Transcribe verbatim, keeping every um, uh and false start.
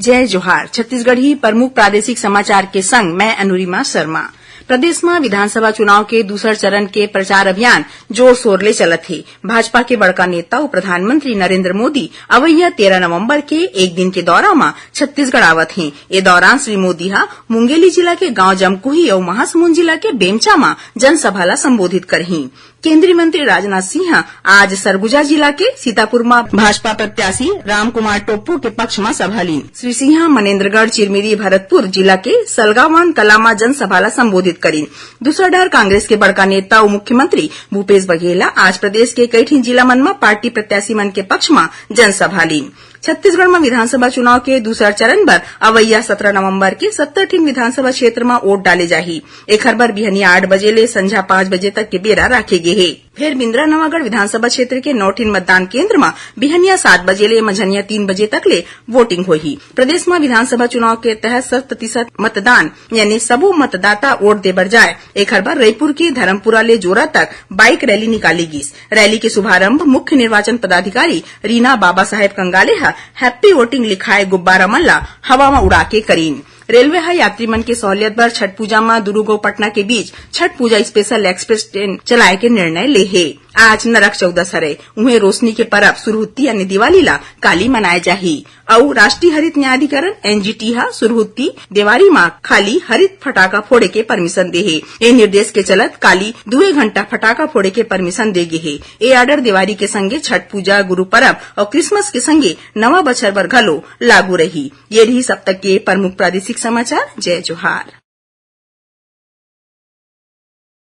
जय जोहार। छत्तीसगढ़ी प्रमुख प्रादेशिक समाचार के संग मैं अनुरिमा शर्मा। प्रदेश म विधानसभा चुनाव के दूसर चरण के प्रचार अभियान जोर शोर ले चलत हे। भाजपा के बड़का नेता अउ प्रधानमंत्री नरेंद्र मोदी अवइया तेरह नवंबर के एक दिन के दौरा म छत्तीसगढ़ आवत हे। ए दौरान श्री मोदी ह मुंगेली जिला के गांव जमकुही अउ महासमुंद जिला के बेमचा म जनसभा ला संबोधित करही। केंद्रीय मंत्री राजनाथ सिंह ह आज सरगुजा जिला के सीतापुर म भाजपा प्रत्याशी रामकुमार टोप्पो के पक्ष म सभा लीन। श्री सिंह ह मनेंद्रगढ़, चिरमिरी, भरतपुर जिला के सलगावान कला म जनसभा ला संबोधित करीन। दूसरा डहर कांग्रेस के बड़का नेता अउ मुख्यमंत्री भूपेश बघेल ह आज प्रदेश के कई ठिन जिला मन म पार्टी प्रत्याशी मन के पक्ष म जनसभा लीन। छत्तीसगढ़ म विधानसभा चुनाव के दूसरा चरण बर अवइया सत्रह नवंबर के सत्तर ठिन विधानसभा क्षेत्र म वोट डाले जाही। एखर बर बिहनिया आठ बजे ले संझा पाँच बजे तक के बेरा राखे गे हे। फेर बिंद्रा नवागढ़ विधानसभा क्षेत्र के नौ ठिन मतदान केंद्र म बिहनिया सात बजे ले मंझनिया तीन बजे तक ले वोटिंग होही। प्रदेश म विधानसभा चुनाव के तहत शत प्रतिशत मतदान यानी सबो मतदाता वोट दे बर जाए, एखर बर रईपुर के धर्मपुरा ले जोरा तक बाइक रैली निकाली गिस। रैली के शुभारंभ मुख्य निर्वाचन पदाधिकारी रीना बाबा साहेब कंगाले ह हैप्पी वोटिंग लिखाए गुब्बारा मन ला हवा म उड़ा के करीन। रेलवे ह यात्री मन के सहूलियत बर छठ पूजा म दुरूग अउ पटना के बीच छठ पूजा स्पेशल एक्सप्रेस ट्रेन चलाए के निर्णय ले हे। आज नरक चौदस हरे, उहें रोशनी के परब सुरहुत्ती यानी दिवाली ला काली मनाए जाही। अउ राष्ट्रीय हरित न्यायाधिकरण, एनजीटी, ह सुरहुत्ती देवारी म खाली हरित फटाका फोड़े के परमिशन दे हे। ए निर्देश के चलत काली दुए घंटा फटाका फोड़े के परमिशन दे गे हे। ए आर्डर देवारी के संगे छठ पूजा, गुरु परब अउ क्रिसमस के संगे नवा बछर बर घलो लागू रही। ये रही अब तक के प्रमुख प्रादेशिक समाचार। जय जोहार।